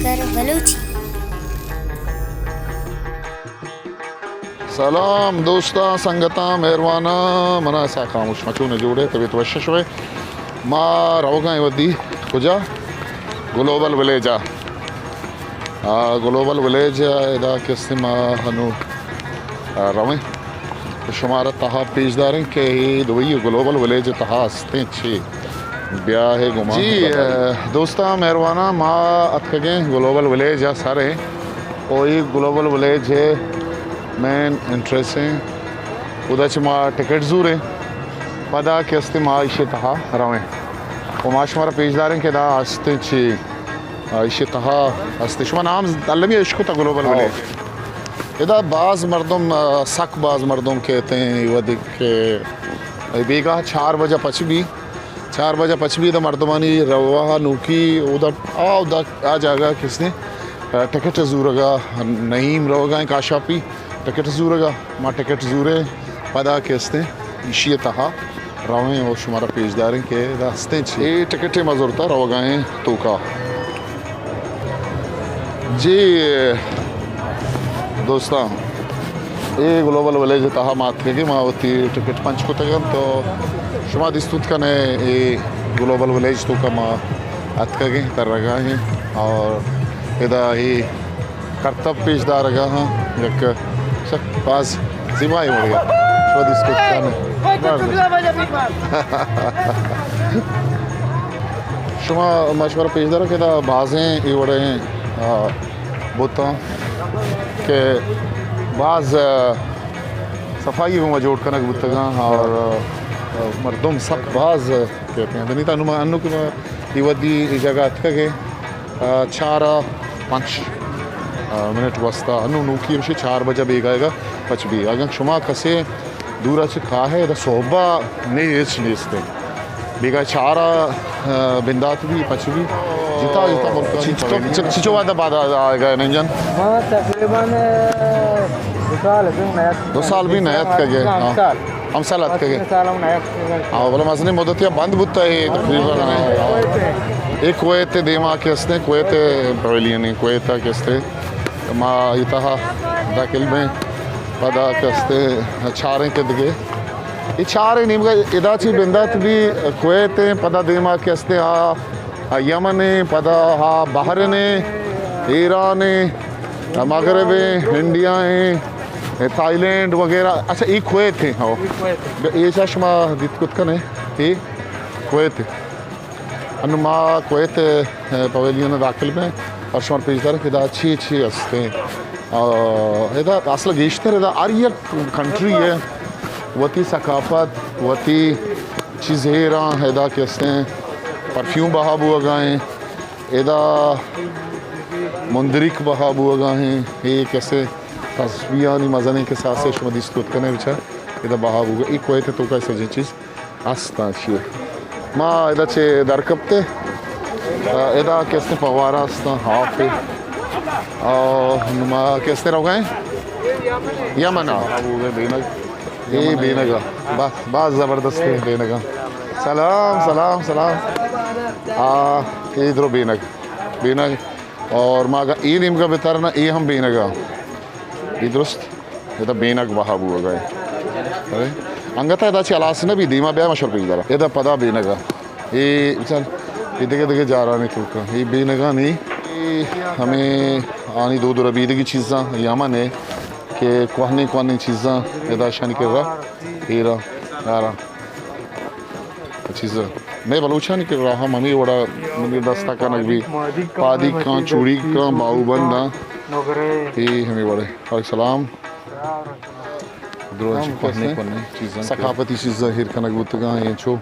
بلوچی۔ سلام دوستاں، سنگتاں، مہرواناں، منا سا خاموش مچو نہ جوڑے، طبیعت وش شوئے۔ ما روگاں ودی کجا؟ گلوبل ولیج ءَ۔ آ، گلوبل ولیج ءَ ادا کسے ما ہنو، آ، رویں۔ شمارا تہا پیش داریں کہ اے دوئی گلوبل ولیج تہا ہستیں چی۔ بیا ہے گما۔ جی، دوستاں، مہرواناں، ما اتکگیں گلوبل ولیج ءَ سر ایں۔ او اے گلوبل ولیج ہے مین انٹریسٹ ایں۔ ادا چہ ما ٹکٹ زوریں۔ پدا کہ ہستیں ما ایشی تہا رویں۔ او ما شمارا پیش داریں کہ ادا ہستیں چی۔ آ، ایشی تہا ہستیں۔ شما نام المی اشکتا گلوبل ولیج۔ ادا باز مردم، آ، سک باز مردم کہتیں، اے وھدے کہ بیگاہ چار بجہ پچ بی، چار بجہ پچ بی، ادا مردمانی رواہ نوکی، اودا، آ، اودا، آ جاگہ کسے، آ، ٹکٹ زورگا، نعیم روگا ہیں کاشاپی، ٹکٹ زورگا، ما ٹکٹ زورے، پدا کسے، ایشی تہا رویں اور شمارا پیش داریں کہ ادا ہستیں چی۔ اے ٹکٹ ما زرتا روگا ہیں توکا۔ جی دوستاں، اے گلوبل ولیج تہا ما اتکگیں، ما وتی ٹکٹ پنچ کتگن، تو شما دیستوت کنے اے گلوبل ولیج توکا ما اتکگیں، ترگا ہیں اور ادا اے کرتب پیش دارگا ہاں، یک سک باز زیبائی وڑے۔ شما دیستوت کنے۔ شما مشورہ پیش دارا کہ ادا بازیں اے وڑیں، آ، بوتاں کہ باز، آ، صفائی گوما جوڑ کنگ بوتگاں اور، آ، مردم سک باز کہتیں۔ دنی تا انو ما، انو کہ ما اے وھدی اے جاگہ اتکگیں، آ، چار آ پنچ، آ، منٹ واسطہ، انو نوکی ہمشی چار بجہ بیگاہگا پچ بی۔ اگاں شما کسے دورا چہ کاہے، ادا صحبا نے ہچ نیست۔ بیگاہ چار آ، آ، بندات بی، پچ بی۔ جتا، جتا ملکانی چنچو، پویلی۔ چ-، چنچو وھد بعد آ، آ گئے ننجن؟ ما تقریباً، آ، دو سال بی نیت۔ دو سال بی نیت کگے، ہاں۔ ہم سال اتکگے۔ ہاں، بلے مزنیں مدتی بند بوتا ہے تقریباً۔ اے کویت دیما کہ ہستیں، کویت پویلین، کویت کہ ہستیں۔ ما اے تہا داخل بیں، پدا کہ ہستیں چاریں کہ دگے۔ اے چاریں نیمگا ادا چی بندات بی کویت ہیں، پدا دیما کہ ہستیں آ، آ یمن ہیں، پدا آ بحرین ہیں، ایران ہیں، آ مغرب ہیں، انڈیا ہیں، تھائی لینڈ وغیرہ۔ اچھا، اے کویت ہیں، ہو۔ اے کویت ہیں۔ اے چا شما دیت کت کنے، اے کویت ہیں۔ انو ما کویت، اے، پویلین داخل بیں اور شمار پیش داریں کہ ادا چی چی ہستیں۔ آ، ادا اصل گیشتر ادا ہر یک کنٹری ہے، وتی ثقافت، وتی چیز ایراں، ادا کہ ہستیں پرفیوم بہا بوگا ہیں، ادا مندریک بہا بوگا ہیں، اے کسے تسبیحانی مزنیں کہ ساسے شما دیست کت کنے بچار، ادا بہا بوگا، اے کویت توکا سجیں چیز۔ استاں چی۔ ما ادا چہ در کپتے، ادا کہ استیں پوارا استاں، ہاف۔ او ما کہ استیں روگا ہیں؟ یمنا۔ اے بینگ۔ با-، باز زبردست ہے بینگا۔ سلام، سلام، سلام۔ آ، اے درو بینگ۔ بینگ۔ اور ما اگا اے نیمگا بترنا، اے ہم بینگا۔ اے درست؟ ادا بینگ بہا بوگا ہے۔ ارے، انگتا ادا چہ ہلاس نہ بی، دیما بیا مشور پیش دارا۔ ادا پدا بینگا۔ اے بچار، اے دگہ دگہ جارانی توکا۔ اے بینگانی، اے ہمیں آنی دود و ربیدگی چیزاں، یمن ہے کہ کوہنی کوہنی چیزاں ادا شانی کرا، ایرا، آرا۔ چیز، مئے بلوچانی کہ راہ ہم ہمے وڑا منی دستا کنگ بی۔ پادی کاں، چوڑی کاں، باہو بند آں۔ اے ہمے وڑے۔ وعلیکم السلام۔ درو انچو کوہنیں کوہنیں چیزاں کہ ثقافتی چیزاں ہیر کنگ بوتگاں، انچو،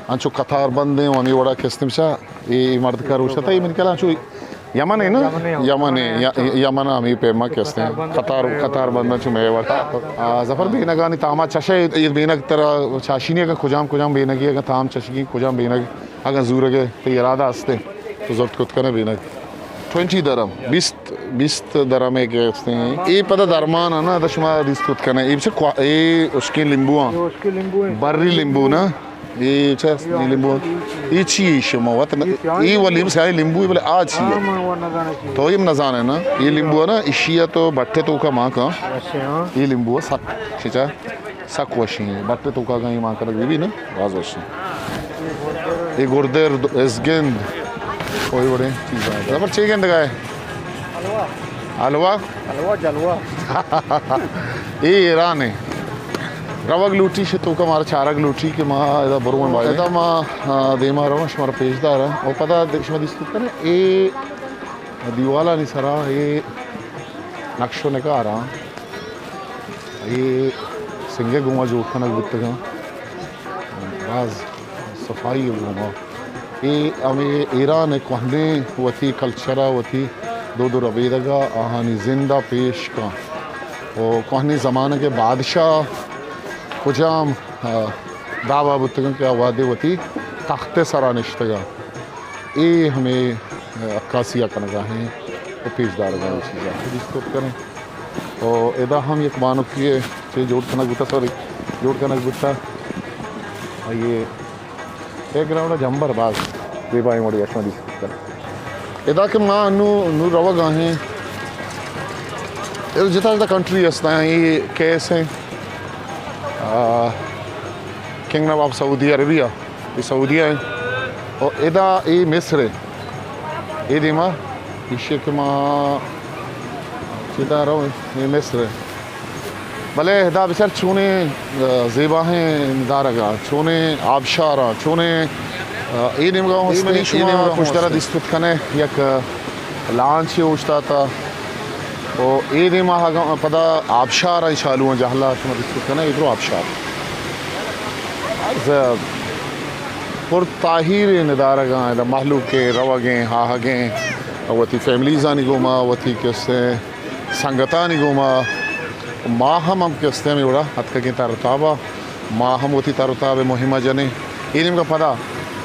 انچو قطار بندیں و ہمے وڑا کہ استیں بچا، اے مرد کا روشتا، اے من کلا انچو یمن ہے نا؟ یمن ہے، یمن ہے، یا-، یمن ہمے پیما کہ استیں۔ قطار، قطار بنداں چو مئے وڑا۔ آ، ظفر بینگانی تاما چشے، اے بینگ ترا چاشینی اگاں کجام، کجام بینگی اگاں تام چشگی، کجام بینگ اگاں زورگے، تئی ارادہ استیں، تو زرت کت کنے بینگ۔ ٹوئنٹی درم، بیست، بیست درم ہے کہ استیں۔ اے پدا درمان ہے نا، ادا شما دیست کت کنے۔ اے بچے کوا-، اے اشکیں لیمبو آں۔ اے اشکیں لیمبو ہیں۔ بری لیمبو نا۔ اے چہ اے لیمبو، اے چی اے شما وت نہ، اے و لیمبو، سیاہیں لیمبو اے، بلے آ چی اے؟ ہاں، من و نزاناں چی اے۔ تو ایم نزانے نا؟ اے لیمبو اے نا، اشی ءَ تو بٹے توکا مان کن۔ اچھا، ہاں۔ اے لیمبو سک، چچا، سک وشیں۔ بٹے توکا گاں مان کنگ بی بی نا، باز وشیں۔ اے گردر، ازگند، او اے وڑیں چیزاں۔ زبر چے گندگا ئے؟ حلوا۔ حلوا؟ حلوا جلوا۔ اے ایران اے۔ روگ لوٹی شے توکا مارا چارگ لوٹی کہ ما ادا برون باید۔ ادا ما، آ، دیما رواں شمارا پیش داراں۔ او پدا د-، شما دیست کنے اے دیوالانی سرا اے نقش و نگاراں۔ اے سنگے گوما جوڑ کنگ بوتگاں۔ باز صفائی ءِ گوما۔ اے ہمے ایران ءِ کوہنیں وتی کلچر ءَ، وتی دود ءُ ربیدگ ءَ، آہانی زند ءَ پیش کن۔ و کوہنیں زمانگ ءِ بادشاہ کجام، آ، داب ءَ بوتگ انت کہ آ وہدے وتی تخت ءِ سرا نشتگ انت۔ اے ہمے، آ، عکاسی ءَ کنگ ءَ ایں و پیش دارگ ءَ ایں چیزاں۔ دیست کت کنیں۔ و ادا ہم یک بانکی ءِ چے جوڑ کنگ بوتا، سوری، جوڑ کنگ بوتا۔ آئی ءِ بیک گراؤنڈ ءَ جمبر باز زیبائیں وڑے ءَ شما دیست کت کنیں۔ ادا کہ ما نو، نو روگ ءَ ایں۔ اے جتا جتا کنٹری ہستاں، اے کیس ایں، آ، کنگڈم آف سعودی عربیہ۔ اے سعودیہ ایں۔ او ادا اے مصر ایں۔ اے دیما ایشی کہ ما چدا رو ایں، اے مصر ایں۔ بلے ادا بچار چونیں، آ، زیباہیں ندارگاں، چونیں آبشاراں، چونیں، آ، اے نیمگا ہوں ہستیں، اے نیمگا ہوں ہستیں۔ دیست کت کنے یک لانچے اوشتاتا۔ و اے دیما اگاں پدا آبشار ءِ چالو ایں، جہلا شما دیست کنے، اے درو آبشار۔ پر تاہیر ندارگاں، ادا مہلوک ءِ روگ ایں، آہگ ایں، وتی فیملیزانی گوما، وتی کسے سنگتانی گوما۔ ما ہم ہم کسے ہمے وڑا اتکگیں تر و تابا۔ ما ہم وتی تر و تاب ءِ مہم ءَ جنیں۔ اے نیمگا پدا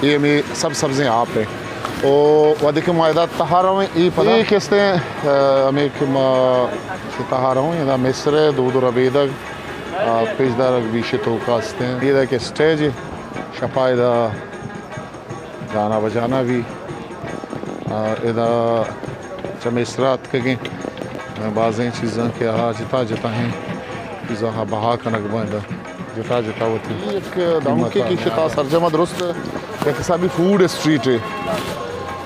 اے ہمے سبز سبزیں آپ ءِ۔ او وہدے کہ ما ادا تہا رویں، اے پدا اے کستیں، آ، ہمے کہ ما تہا رویں، ادا مصر ءِ دود و ربیدگ، آ، پیش دارگ بیش توکا استیں۔ اے ادا کہ اسٹیج ءِ، شپا ادا گانا بجانا بی، آ، ادا چہ مصر ءَ اتکگیں، آ، بازیں چیزاں کہ آ جتا جتا ہیں، چیزاں آ بہا کنگ بنت، جتا جتا وتی یک دمکے کہ شتا سرجم ءَ درست یک حسابی فوڈ اسٹریٹ ہے۔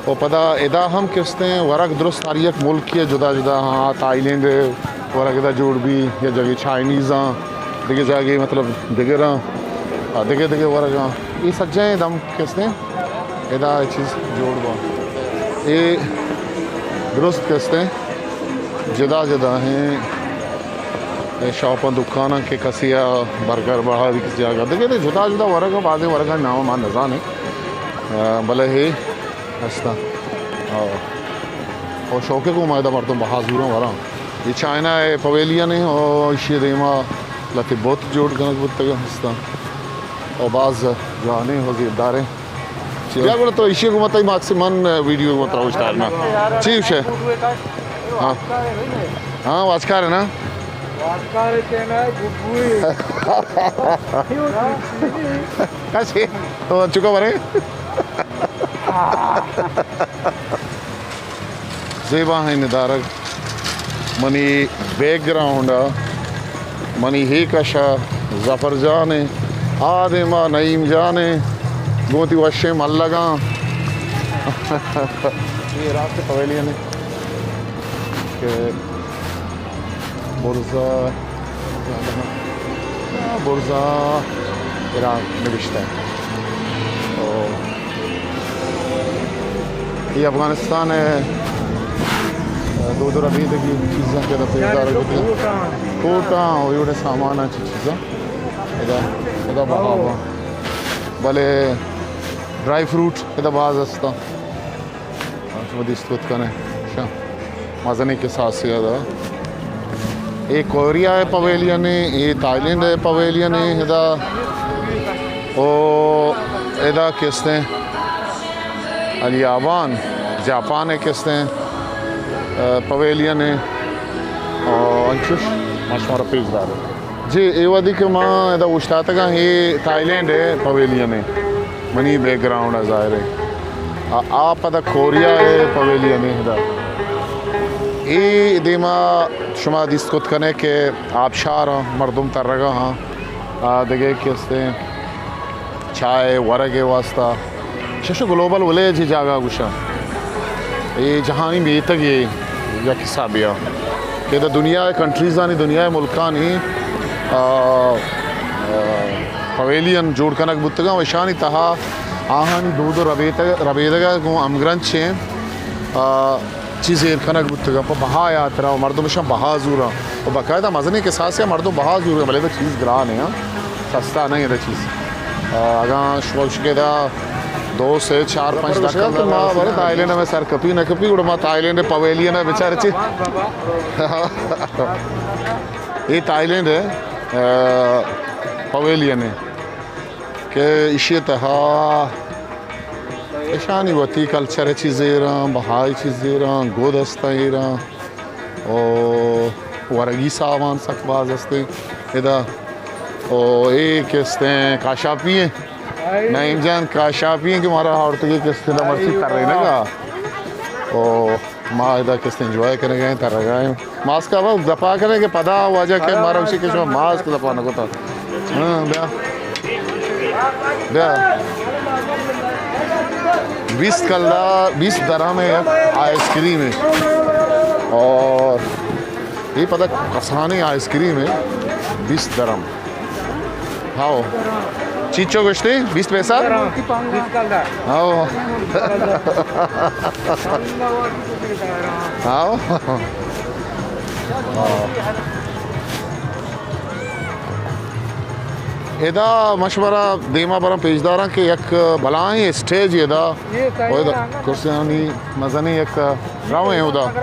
و پدا ادا ہم کستیں ورگ درست ہر یک ملکی جدا جدا ہاں، تھائی لینڈ ورگ ادا جوڑ بی، یا جگہ چائنیز ہاں، دگہ جاگے مطلب دگراں، آ، دگہ دگہ ورگاں۔ اے سجہیں دم کستیں ادا اے چیز جوڑ باں۔ اے درست کستیں جدا جدا ہیں۔ اے شاپاں، دکاناں کہ کسی ءَ برگر بہا بی کسی جاگہ۔ دگہ دگہ جدا جدا ورگاں، بازیں ورگاں نام ما نزانیں۔ آ، بلے ہے ہستاں۔ آ۔ او شوقے گوں ما ادا مردم بہا زوراں وراں۔ اے چائنا ءِ پویلین ایں او ایشی ءِ دیما لہتے بت جوڑ کنگ بوتگ ہستاں۔ او باز جوانیں او زیبداریں۔ بیا گڑا تو ایشی ءَ گوں ما تئی ماکسی من ویڈیو گوں ترا اوشتارنا۔ چی گوشے؟ ہاں۔ ہاں، واجکار ہے نا؟ واجکار ہے کہنا ہے، گبو ہے۔ کسی؟ تو چکا برے؟ زیباہیں ندارگ۔ منی بیک گراؤنڈ ءَ منی ہے کش ءَ ظفر جان ءِ، آ دیما نعیم جان ءِ، گوں وتی وشیں ملگاں۔ اے راست پویلین ءِ کہ برزا، برزا عراق نبشتہ۔ تو اے افغانستان ءِ دود ءُ ربیدگی چیزاں کہ ادا پیش دارگ بوتگ۔ کوٹاں، کوٹاں، او ایوڑے سامان چی چیزاں۔ ادا، ادا بہا بہا۔ بلے ڈرائی فروٹ ادا باز ہستاں۔ شما دیست کت کنے، شا۔ مزنیں کساسے ادا۔ اے کوریا ءِ پویلین ایں، اے تھائی لینڈ ءِ پویلین ایں ادا۔ او ادا کستیں الیابان، جاپان ءِ کستیں، آ، پویلین ایں۔ او انچوش ما شمارا پیش داریں۔ جی، اے وہدی کہ ما ادا اوشتاتگاں، اے تھائی لینڈ ءِ پویلین ایں۔ منی بیک گراؤنڈ ءَ ظاہر ہے۔ آ، آ پدا کوریا ءِ پویلین ءَ ادا۔ اے دیما شما دیست کت کنے کہ آبشار آں، مردم ترگا آں، آ، دگہ کہ استیں چائے ورگ ءِ واسطہ۔ شش گلوبل ولیج ءِ جاگہ گوشاں۔ اے جہانی میتگ ءِ یک حسابے آں کہ ادا دنیا ءِ کنٹریزانی، دنیا ءِ ملکانی، آ، آ، پویلین جوڑ کنگ بوتگاں و اشانی تہا آہانی دود و ربیتگ-، ربیدگ ءَ گوں ہمگرنچیں، آ، چیز ایر کنگ بوتگاں پہ بہا ءِ ہاترا و مردم اشاں بہا زوراں و باقاعدہ مزنیں کساسے ءَ مردم بہا زوراں، بلے ادا چیز گران ایں، ہاں، سستا نہ ایں ادا چیز۔ آ، اگاں شما گوشگے ادا دو، سے، چار، پنچ دہ کلدار تو ما بارے تھائیلینڈ ءَ مئے سر کپی نہ کپی، گڑا ما تھائیلینڈ ءِ پویلین ءَ بچار چی۔ اے تھائیلینڈ ءِ، آ، پویلین ءِ کہ ایشی ءِ تہا اشانی وتی کلچر ءِ چیز ایراں، بہائی چیز ایراں، گد استاں ایراں، او ورگی سامان سک باز استیں ادا۔ او اے کہ استیں کاشاپی ایں، نعیم جان کاشاپی ایں کہ مارا آورتگی کہ استیں دا مرچی ترینگا۔ او ما ادا کست انجوائے کنگا ایں، ترگا ایں۔ ماسک ءَ بس دپا کنیں کہ پدا واجہ کہ مارا گوشی کہ شما ماسک دپا نہ کتا۔ ہاں، بیا۔ بیا۔ بیست کلدار، بیست درہم ءِ یک آئس کریم ایں۔ اور اے پدا کسانیں آئس کریم ایں، بیست درہم۔ ہاؤ۔ چیچو گوشتی؟ بیست پیسہ؟ بیست کلدار۔ ہاؤ۔ ہاؤ۔ ادا مشورہ دیما براں پیش داراں کہ یک بلاہیں اسٹیج ادا، ادا کرسیانی مزنیں یک رویں ادا۔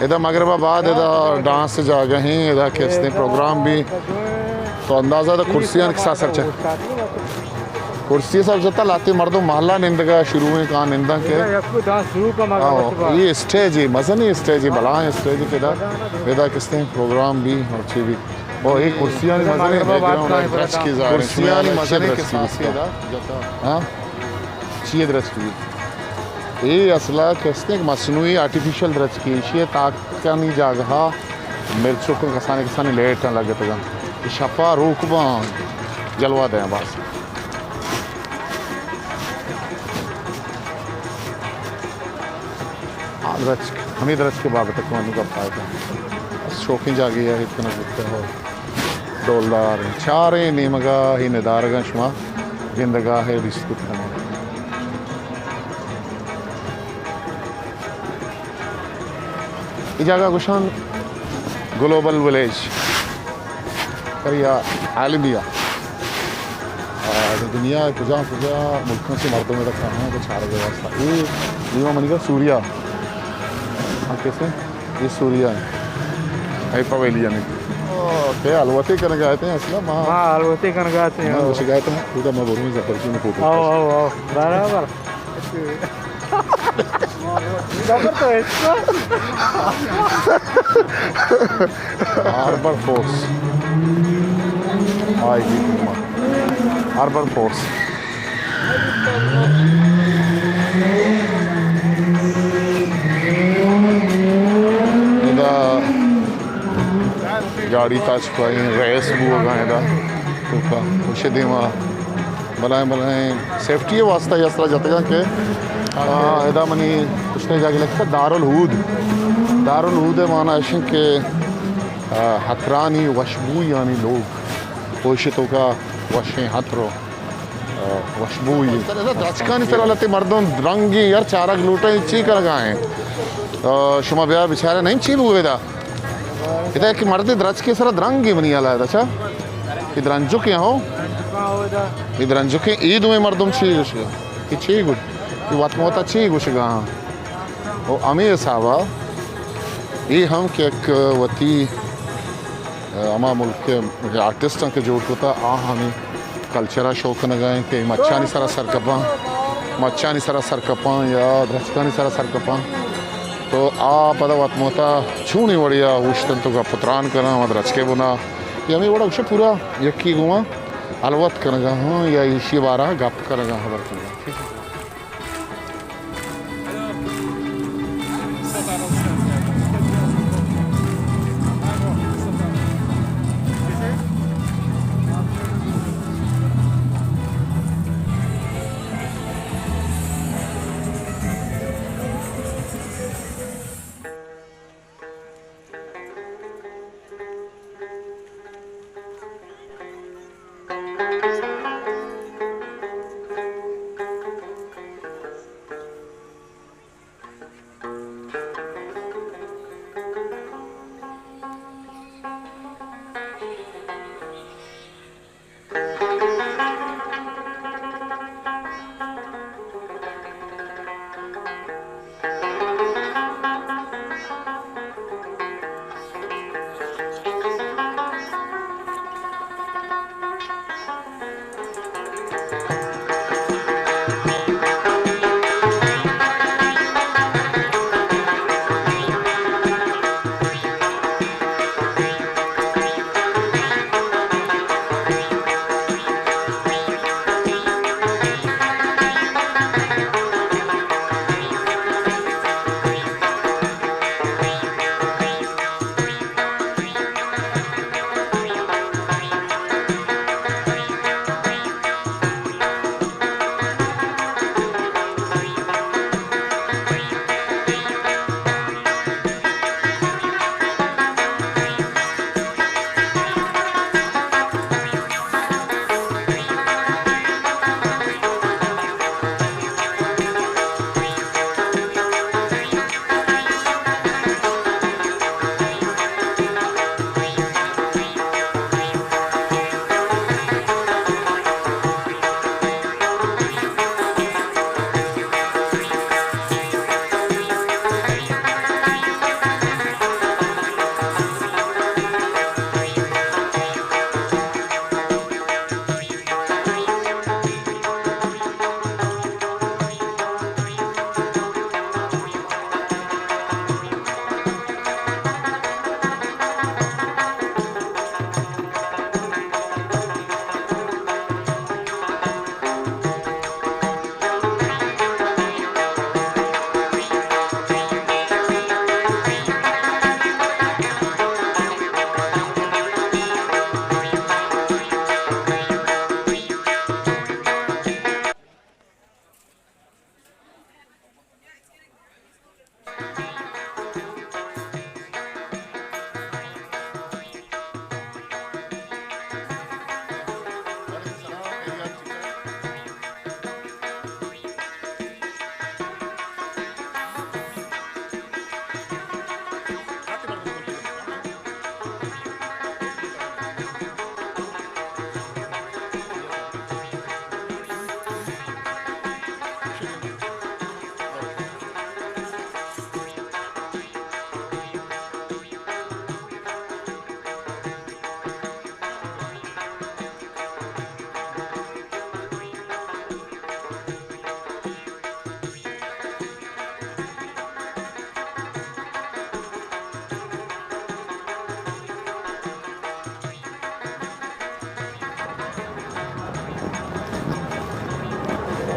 ادا مغرب ءَ بعد ادا ڈانس جاگہ ایں، ادا کہ استیں پروگرام بی۔ تو اندازہ ادا کرسیانی کسا سر چہ۔ کرسی سر جتا، لاتے مردم محلہ نندگا شروع ایں، کہاں ننداں کہ۔ اے اسٹیج ایں، مزنیں اسٹیج ایں، بلاہیں اسٹیج ایں کہ ادا، ادا کہ استیں پروگرام بی اور چی بی۔ او اے کرسیانی مزنیں بیک گراؤنڈ ءَ درچکے ظاہر ایں، کرسیانی مزنیں کساسے ادا۔ ہاں؟ چی ءِ درچکے؟ اے اصلا کہ استیں مصنوعی آرٹیفیشل درچکے، ایشی ءِ تاکانی جاگہا مرچکاں کسانیں کسانیں لیٹاں لگتگاں۔ اے شپا روک باں جلوہ دیاں باز۔ آ درچک، ہمے درچک ءِ بابت ءَ کہ من گپ ءَ اتاں۔ بس شوکیں جاگہے ءَ ہیت کنگ بوتگ ءُ ڈولدار ایں۔ چاریں نیمگ ءَ اے ندارگاں شما گندگ ءَ اے دیست کت کن ئے۔ اے جاگہ گوشاں گلوبل ولیج۔ پر یا عالمی ءَ۔ آ، دنیا ءِ کجام کجام ملکاں چہ مردم ادا کاہاں کہ چارگ ءِ واسطہ۔ اے دیما منیگا سوریا۔ ہاں، کیسے؟ اے سوریا ایں۔ اے پویلین ایں۔ او، تے الوتے کنگا اتیں اصلا ما۔ ما الوتے کنگا اتیں، من او۔ گوشگا اتاں، خدا ما بروں زبردستی فوٹو۔ او، او، او، برابر۔ زبردست۔ Harbour force. I G harbour force. ادا گاڑی تاچ پائیں ریس بوگا ادا۔ توکا خوش دیما۔ بلاہیں بلاہیں سیفٹی ءِ واسطہ اے اصلا جتگاں کہ، آ، ادا منی پشتے جاگہ لکھتا دارالعود۔ دارالعود ءِ معنی اش انت کہ، آ، ہترانی وشبویانی لوگ۔ پوش توکا وشیں ہتر و، آ، وشبوئی۔ درچکانی سرا لتے مردم رنگیں یار چارگ لوٹیں چی کنگا ہیں۔ آ، شما بیا بچارے نہیں چی بوئے دا۔ ادا کہ مردے درچکے سرا درنگے منی حالا ادا چا۔ اے درنجکے ہو۔ اے درنجکے، اے دوئیں مردم چی گوشگا؟ اے چی گوش؟ اے وت موتا چی گوشگا؟ او ہمے حسابا اے ہم کہ یک وتی، آ، ہما ملک ءِ آرٹسٹاں کہ جوڑ کتا، آ ہمے کلچر ءَ شو کنگا ایں کہ مچانی سرا سر کپاں، مچانی سرا سر کپاں یا درچکانی سرا سر کپاں، تو آ پدا وت موتا چونیں وڑیا اوشتنت و گپ و تران کناں، ہما درچکے بنا۔ اے ہمے وڑا گوشے پورا یکی گوما ہلوت کنگا ہاں یا ایشی بارا گپ کنگا، خبر کنگا۔ ٹھیک ہے۔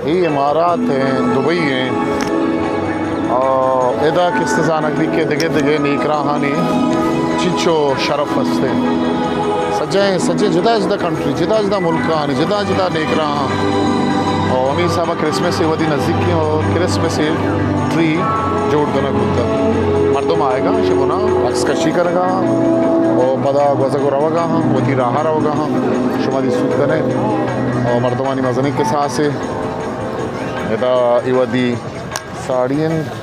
اے امارات ایں، دبئی ایں۔ آ، ادا کسے زانگ بیت کہ دگہ دگہ نیکراہانی چنچو شرف است ایں۔ سجہیں، سجہیں جدا جدا کنٹری، جدا جدا ملکانی، جدا جدا نیکراہ۔ او ہمے حساب ءَ کرسمس ءَ وتی نزیک ایں او کرسمس ٹری جوڑ کنگ بوتگ۔ مردم آئیگا، شمونا عکس کشی کنگا او پدا گوزگ و روگا ہاں، وتی راہ روگا ہاں۔ شما دی سود کنے او مردمانی مزنیں کساسے۔ ادا اے وھدی ساڑی انت۔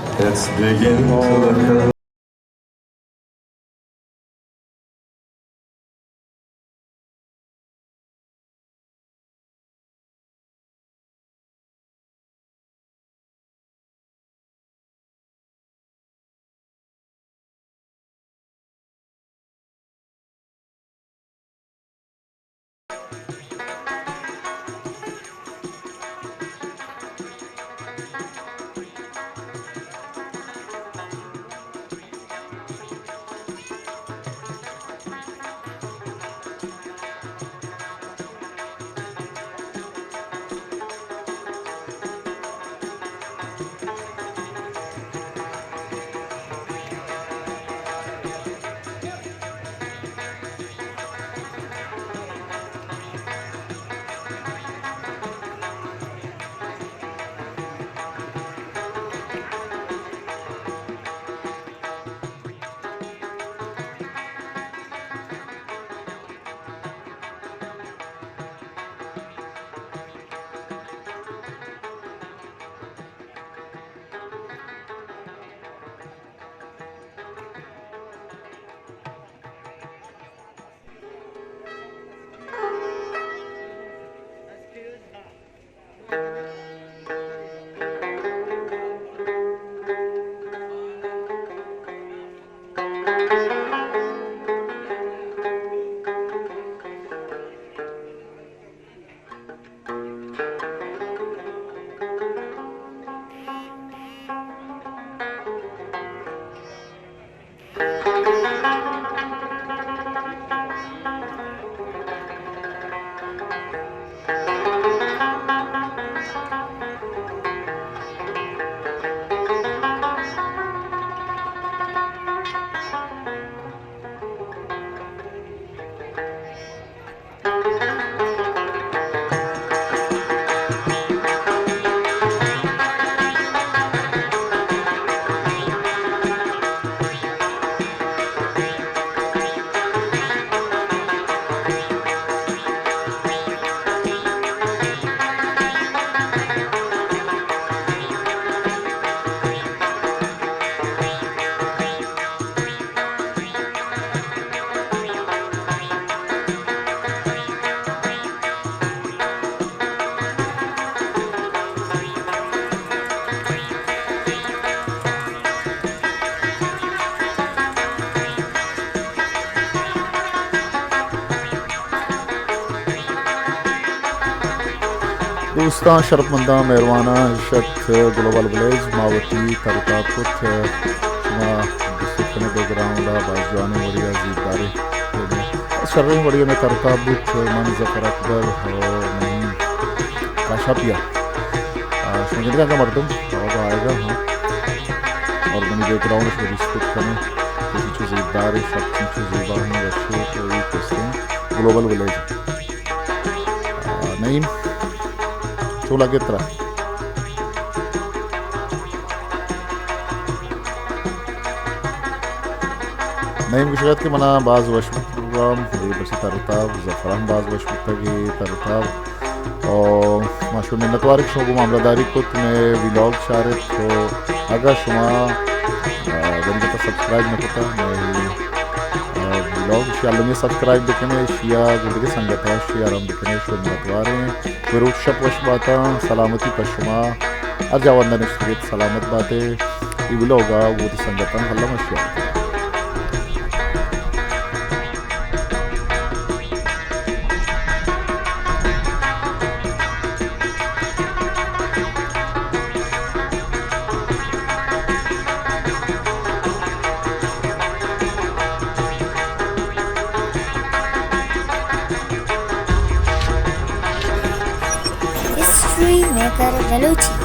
دوستاں، شرپمنداں، مہرواناں، اش ات گلوبل ولیج، ما وتی تر و تاب کت، شما گوشت کنے بیک گراؤنڈ ءَ باز جوانیں وڑے ءَ زیبداریں فلمے، شریں وڑے ءَ مئے تر و تاب بوت، من ظفر اکبر ءُ منی کاشاپی ءَ۔ آ، شما گندگ ءَ کہ مردم آوگ ءَ آئیگ ءَ ہاں، اور منی بیک گراؤنڈ ءَ شما دیست کت کنے کہ چنچو زیبداریں، شپ چنچو زیبا ایں، وشیں، تو اے کسیں گلوبل ولیج۔ آ، نعیم، چون لگت ترا؟ نعیم گوشگ ات کہ منا باز وش بوت پروگرام، اے بچی تر و تاب، ظفر ہم باز وش بوتگ اے تر و تاب۔ او ما شما منتوار کہ شما گوں ما ہمراہداری کت، مئے ویلاگ چارت۔ تو اگاں شما، آ، دنیگتا سبسکرائب نہ کتا مئے، آ، ویلاگ، اشی المی سبسکرائب بکنے، اشیا گوں دگہ سنگتاں شیئر ہم بکنے، شما منتوار ایں۔ روچ شپ وش باتاں، سلامتی پہ شما۔ ہر جاہ وندا نشتگ ات، سلامت بات ئے۔ اے ویلاگ ءَ وتی سنگتاں الم ءَ شیئر۔ History maker Balochi.